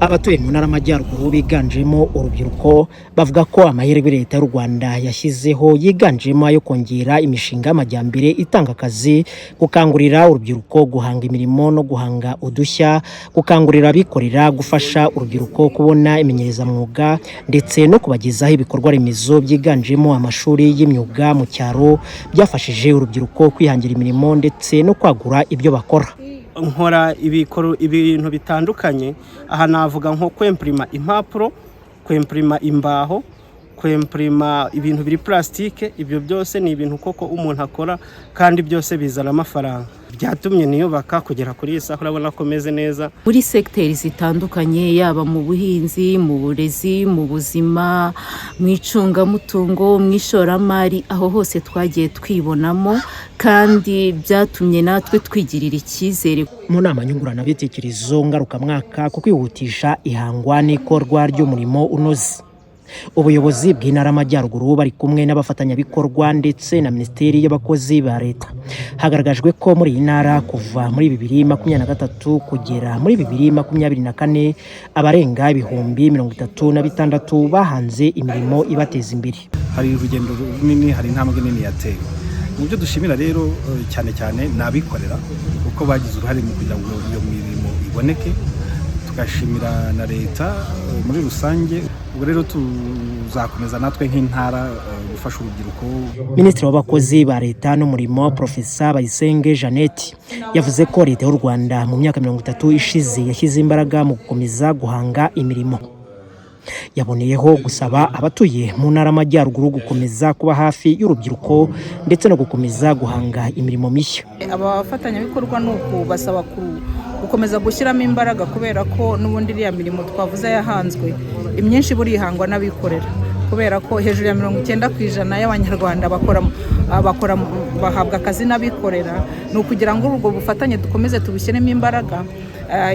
Abatuye mu Ntara y'Amajyaruguru biganjemo urubyiruko bavuga ko amahirwe Leta y'u Rwanda yashyizeho yiganjemo ayo kongera imishinga y'amajyambere itanga akazi, gukangurira urubyiruko guhanga imirimo no guhanga udushya, gukangurira abikorera gufasha urubyiruko kubona imenyerezamwuga ndetse no kubagezaho ibikorwa remezo byiganjemo amashuri y'imyuga mu cyaro, byafashije urubyiruko kwihangira imirimo ndetse no kwagura ibyo bakora. Nkora ibintu bitandukanye. Aha navuga nko kwempurima impapuro, kwempurima imbaho, kwempurima ibintu biri purasitike. Ibyo byose ni ibintu koko umuntu akora kandi byose bizana amafaranga. Byatumye niyubaka kugera kuri iyi saha, urabona ko meze neza. Muri segiteri zitandukanye, yaba mu buhinzi, mu burezi, mu buzima, mu icungamutungo, mu ishoramari, aho hose twagiye twibonamo kandi byatumye natwe twigirira icyizere. Mu nama nyunguranabitekerezo ngarukamwaka ku kwihutisha ihangwa n'ikorwa ry'umurimo unoze, ubuyobozi bw'Intara y'Amajyaruguru bari kumwe n'abafatanyabikorwa ndetse na Minisiteri y'Abakozi ba Leta, hagaragajwe ko muri iyi ntara kuva muri 2023 kugera muri 2024 abarenga 36,000 bahanze imirimo ibateza imbere. Hari urugendo runini, hari intambwe nini yatewe. Mu byo dushimira rero cyane cyane ni abikorera, kuko bagize uruhare mu kugira ngo iyo mirimo iboneke. Tugashimira na Leta muri rusange. Ubwo rero tuzakomeza natwe nk'intara gufasha urubyiruko. Minisitiri w'Abakozi ba Leta n'Umurimo, Profesa Bayisenge Jeannette, yavuze ko Leta y'u Rwanda mu myaka 30 ishize yashyize imbaraga mu gukomeza guhanga imirimo. Yaboneyeho gusaba abatuye mu Ntara y'Amajyaruguru gukomeza kuba hafi y'urubyiruko ndetse no gukomeza guhanga imirimo mishya. Abafatanyabikorwa ni ukubasaba gukomeza gushyiramo imbaraga, kubera ko n'ubundi iriya mirimo twavuze yahanzwe, imyinshi buriya ihangwa n'abikorera, kubera ko hejuru ya 90% y'Abanyarwanda bakora bahabwa akazi n'abikorera. Ni ukugira ngo ubwo bufatanye dukomeze tubushyiremo imbaraga.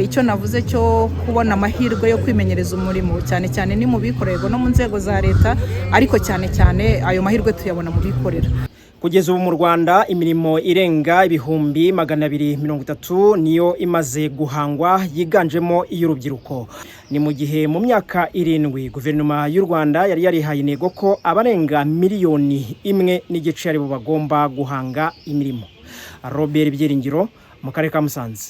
Icyo navuze cyo kubona amahirwe yo kwimenyereza umurimo, cyane cyane ni mu bikorerwa no mu nzego za Leta, ariko cyane cyane ayo mahirwe tuyabona mu bikorera. Kugeza ubu mu Rwanda imirimo irenga 230,000 niyo imaze guhangwa, yiganjemo iy'urubyiruko. Ni mu gihe mu myaka 7 Guverinoma y'u Rwanda yari yarihaye intego ko abarenga miliyoni 1.5 aribo bagomba guhanga imirimo. Robert Byiringiro, mu Karere ka Musanze.